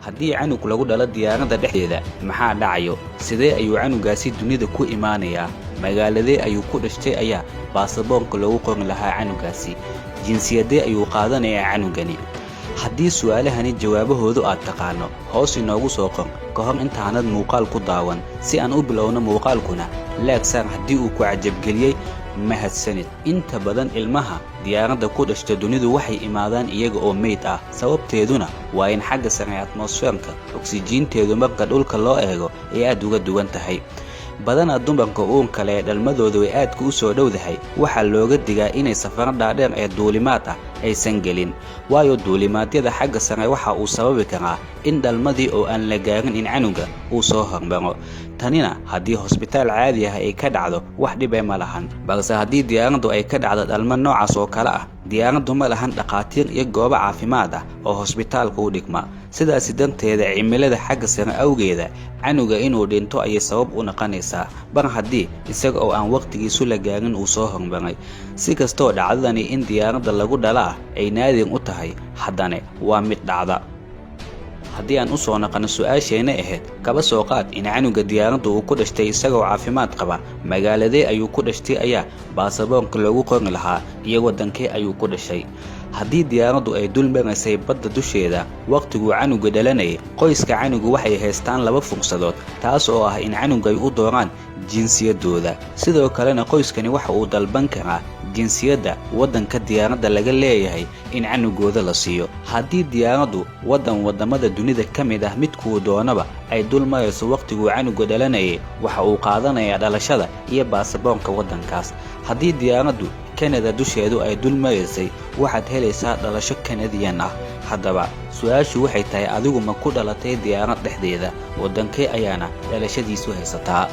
Haddii canug lagu dhalo diyaaradda dhexdeeda, maxaa dhacayo? Sidee ayuu canugaasi dunida ku imaanayaa? Magaaladee ayuu ku dhashtay ayaa baasaboorka loogu qori lahaa canugaasi? Jinsiyadee ayuu qaadanayaa canugani? Haddii su'aalahani jawaabahoodu aad taqaano, hoos inoogu soo qor ka hor intaanad muuqaal ku daawan. Si aan u bilowno muuqaalkuna, like saar haddii uu ku cajabgeliyey. Mahadsanid. Inta badan ilmaha diyaaradda ku dhashta dunidu waxay imaadaan iyaga oo meyd ah. Sababteeduna waa in xagga sare atmosfeerka oksijiinteedu marka dhulka loo eego ay aad uga duwan tahay. Badanaa dumarka uurka leh ee dhalmadooda way aadka u soo dhowdahay waxaa looga digaa inay safaro dhaadheer ee duulimaad ah aysan gelin, waayo duulimaadyada xagga sare waxa uu sababi karaa in dhalmadii oo aan la gaarin in canuga uu soo hormaro. Tanina haddii hosbitaal caadi ah ay ka dhacdo, wax dhibe ma lahan, balse haddii diyaaraddu ay ka dhacdo dhalmo noocaas oo kale ah, diyaaraddu ma lahan dhakhaatiir iyo goobo caafimaad ah oo hosbitaalka u dhigma. Sidaasi darteeda, cimilada xagga sare awgeeda canuga inuu dhinto ayay sabab u noqonaysaa, bar haddii isaga oo aan waqtigiisu la gaarin uu soo hormaray. Si kastoo dhacdadani in diyaaradda lagu dhalaa ay naadir u tahay, haddana waa mid dhacda. Haddii aan u soo naqano su-aasheenna ahayd, kaba soo qaad in canuga diyaaradda uu ku dhashtay isagoo caafimaad qaba, magaaladee ayuu ku dhashtay ayaa baasaboorka loogu qori lahaa iyo waddankee ayuu ku dhashay? Haddii diyaaraddu ay dul maraysay badda dusheeda waqtiguu canuga dhalanayay, qoyska canugu waxay haystaan laba fursadood, taas oo ah in canuga ay u dooraan jinsiyadooda. Sidoo kalena qoyskani waxa uu dalban karaa jinsiyadda waddanka diyaaradda laga leeyahay in canugooda la siiyo. Haddii diyaaraddu waddan waddamada dunida ka mid ah midkuu doonaba ay dul marayso waqtiguu canuga dhalanayay, waxa uu qaadanayaa dhalashada iyo baasaboorka waddankaas. Haddii diyaaraddu Kanada dusheedu ay dul maraysay, waxaad helaysaa dhalasho Kanadiyan ah. Haddaba su-aashu waxay tahay, adigu ma ku dhalatay diyaarad dhexdeeda? Waddankee ayaana dhalashadiisu haysataa?